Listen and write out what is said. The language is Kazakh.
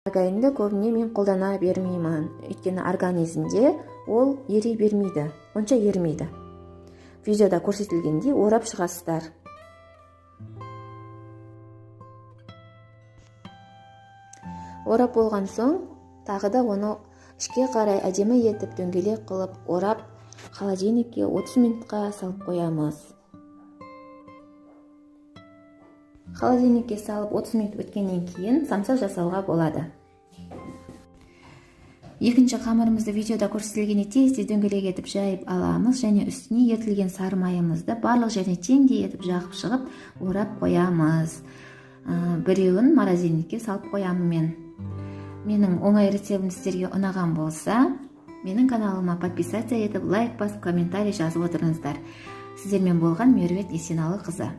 Маргаринді көбіне мен қолдана бермеймін, өйткені организмде ол ери бермейді, онша ерімейді. Видеода көрсетілгендей орап шығасыздар. Орап болған соң тағы да оны ішке қарай әдемі етіп дөңгелек қылып орап, холодильникке 30 минутқа салып қоямыз. Холодильникке салып 30 минут өткеннен кейін самса жасауға болады. Екінші қамырымызды видеода көрсетілгендей тез-тез дөңгелек етіп жайып аламыз және үстіне ерітілген сары майымызды барлық жеріне теңдей етіп жағып шығып орап қоямыз. Біреуін морозильникке салып қоямын мен. Менің оңай рецептім сіздерге ұнаған болса, менің каналыма подписаться етіп, лайк басып, комментарий жазып отырыңыздар. Сіздермен болған Меруерт Есеналы қызы.